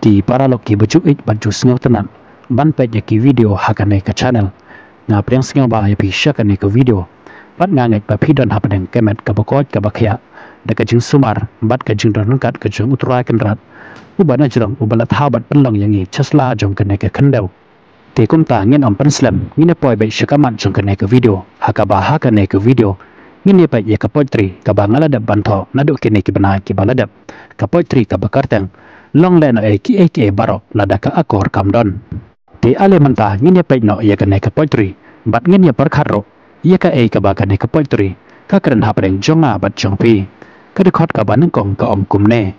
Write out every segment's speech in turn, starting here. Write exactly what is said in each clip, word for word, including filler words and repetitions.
Ki paralok kiba ju ïeit bad ju sngewtynnat ban peit ïa ki video ha kane ka channel, nga pdiang sngewbha ïa phi sha kane ka video. Bad nga ngeit ba phi don hapdeng ka met kaba koit kaba khiah da ka jingsumar bad ka jingdon ryngkat ka jong U Trai Kynrad, uba najrong, uba la thaw bad pynlong ïa ngi sha sla jong kane ka khyndew. Te kumta ngin ym pynslem, ngin ïa poi beit sha ka mat jong kane ka video. Ha kaba ha kane ka video ngin ïa peit ïa ka poetry kaba nga la dep ban thoh naduh kine ki bnai kiba la dep. Ka poetry kaba kyrteng Long Lehnohei Kiei Kiei Baroh Lada Ka Akor Kam Don. Te ale mynta ngin ïa peit noh ïa kane ka poetry bad ngin ïa pyrkhat ruh ïa kaei kaba kane ka poetry ka kren hapdeng jong nga bad jong phi. Ka dkhot kaba nyngkong ka ong kumne: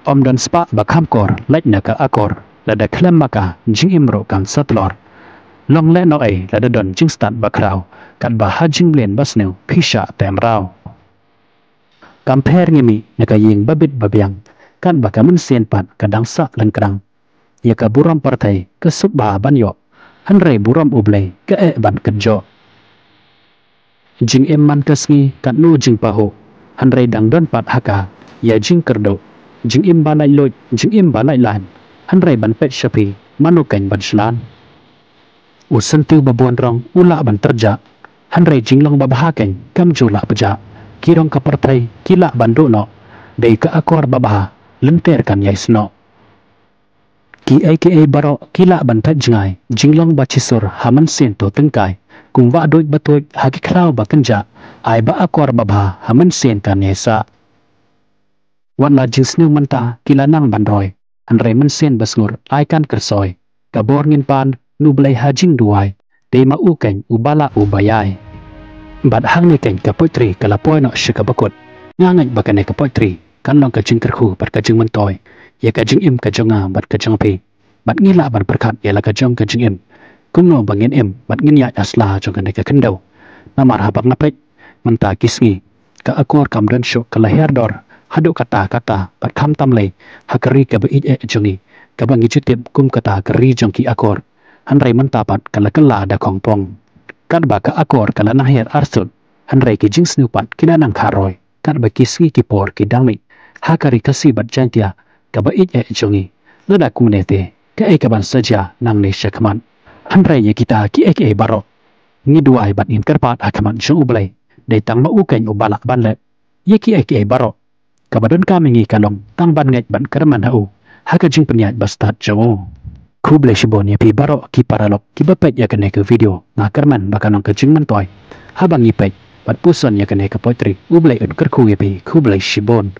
Ym don spah ba kham kor, lait na ka akor, lada khlem ma ka jingim ruh kan sa tlor. Long lehnohei lada don jingstad ba khraw, katba ha jingmlien ba sniew phi shah teh mraw. Kam pher ngi mih na ka ïing ba bit ba biang, katba ka mynsiem pat ka dang sah lyngkrang. Ïa ka burom pyrthei ka suk bha ban ïoh, hynrei burom U Blei ka eh ban kynjoh. Jingim man ka sngi katno jingpahuh, hynrei dang don pat ha ka ïa jingkyrduh. Jingim ba laitluid, jingim ba laitlaiñ, hynrei ban peit sha phi mano keiñ ban shlan. U syntiew ba bun rong u lah ban tyrjah, hynrei jinglong babha keiñ kam ju lah pjah. Ki rong ka pyrthei ki lah ban duh noh, dei ka akor babha lynter kan ïai snoh. Kiei kiei baroh ki lah ban thait jngai, jinglong ba shisur ha mynsiem to tyngkai. Kum wah duid ba tuid ha ki khlaw ba kynjah, ai ba akor babha ha mynsiem kan ïai sah. Wat la jingsniew mynta ki la nang ban roi, hynrei mynsiem ba sngur ai kan kyrsoi. Ka bor ngin pan na U Blei ha jingduwai, dei ma u keiñ uba lah uba ïai. Bad hangne keiñ ka poetry ka la poi noh sha kaba kut. Nga ngeit ba kane ka poetry kan long ka jingkyrkhu bad ka jingmyntoi ïa ka jingim ka jong nga bad ka jong phi. Bad ngi lah ban pyrkhat ïa la ka jong ka jingim, kumno ba ngin im bad ngin ïaid ha sla jong kane ka khyndew. Namar haba nga peit mynta ki sngi, ka akor kam don shuh, ka la hiar dor haduh katta katta, bad khamtam lei ha ka ri kaba ïeit eh jong ngi, kaba ngi ju tip kum kata ka ri jong ki akor. Hynrei mynta pat ka la kylla da khongpong. Katba ka akor ka la nang hiar arsut, hynrei ki jingsniew pat ki la nang kharoi, katba ki sngi ki por ki dang mih ha ka ri Khasi bad Jaiñtia kaba ïeit eh jong ngi. Lada kumne te kaei kaban sa jia nangne sha khmat? Hynrei ïa kita kiei kiei baroh ngi duwai bad ngin kyrpad ha khmat jong U Blei, dei tang ma u keiñ uba lah ban leh. Ïa kiei kiei baroh, kaba donkam ïa ngi ka long tang ban ngeit bad kyrmen ha u ha ka jingpynïaid ba stad jong u. Khublei shibun ïa phi baroh ki paralok kiba peit ïa kane ka video. Nga kyrmen ba kan long ka jingmyntoi haba ngi peit bad puson ïa kane ka poetry. U Blei un kyrkhu ïa phi. Khublei shibun.